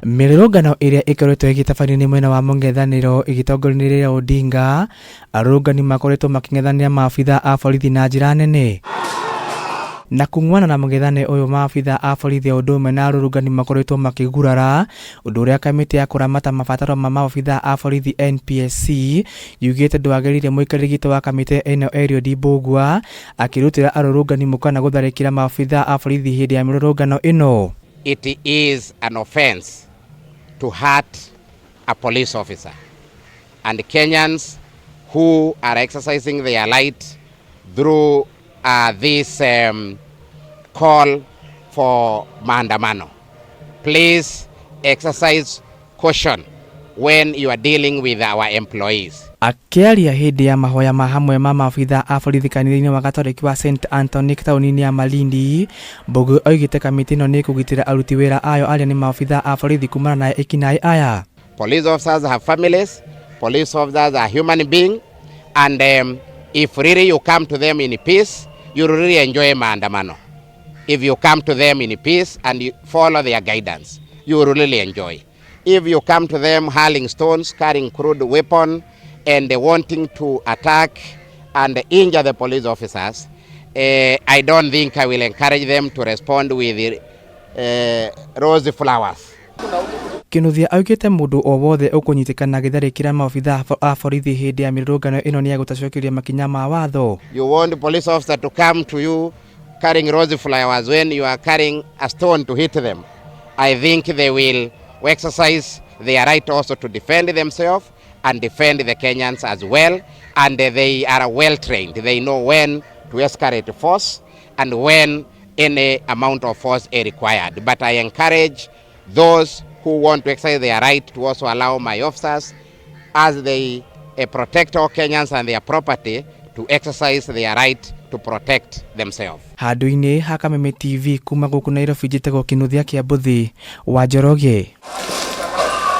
Mĩrũrũngano ĩrĩa ĩkoretwo ĩgĩtabanio nĩ mwena wa mũng'ethanĩro ĩgĩtongorio nĩ Raila Odinga, arũrũngani makoretwo makĩng'ethanĩra maabitha a borithi na njĩra nene. Na kung'wana na mũng'ethanĩro ũyũ maabitha a borithi o ũndũ ũmwe na arũrũngani makoretwo makĩgurara, ũndũ ũrĩa kamĩtĩ ya kũramata mabataro ma maobitha a borithi NPSC yugĩte ndwagĩrĩire mũikarĩri gĩtĩ wa kamĩtĩ ĩno Eliud Mbugua akĩrutĩra arũrũngani mũkana gũtharĩkĩra maabitha a borithi hĩndĩ ya mĩrũrũngano ĩno. It is an offense to hurt a police officer. And Kenyans who are exercising their right through this call for maandamano, please exercise caution when you are dealing with our employees. Akĩaria hĩndĩ ya mahoya ma hamwe ma maabitha a borithi kanitha-inĩ wa Gatoreki wa St Anthony taũni-inĩ ya Malindi, Mbugua oigĩte kamĩtĩ ĩno nĩ ĩkũgitĩra aruti wĩra ayo arĩa nĩ maabitha a borithi kumana na ekinaĩ aya. Police officers have families, police officers are human beings, and if really you come to them in peace, you will really enjoy maandamano. If you come to them in peace and you follow their guidance, you will really enjoy. If you come to them hurling stones, carrying crude weapon, and wanting to attack and injure the police officers, I don't think I will encourage them to respond with rose flowers. Kinuthia augĩte mũndũ o wothe ũkũnyitĩkana agĩtharĩkĩra maobitha a borithi hĩndĩ ya mĩrũrũngano ĩno nĩ egũtacokeria makinya ma watho. You want police officer to come to you carrying rose flowers when you are carrying a stone to hit them. I think they will exercise their right also to defend themselves and defend the Kenyans as well. And they are well trained. They know when to escalate force and when any amount of force is required. But I encourage those who want to exercise their right to also allow my officers, as they protect all Kenyans and their property, to exercise their right to protect themselves. Handũ-inĩ ha Kameme TV kuma gũkũ Nairobi, njĩtagwo Kĩnuthia Kĩa Mbũthi wa Njoroge.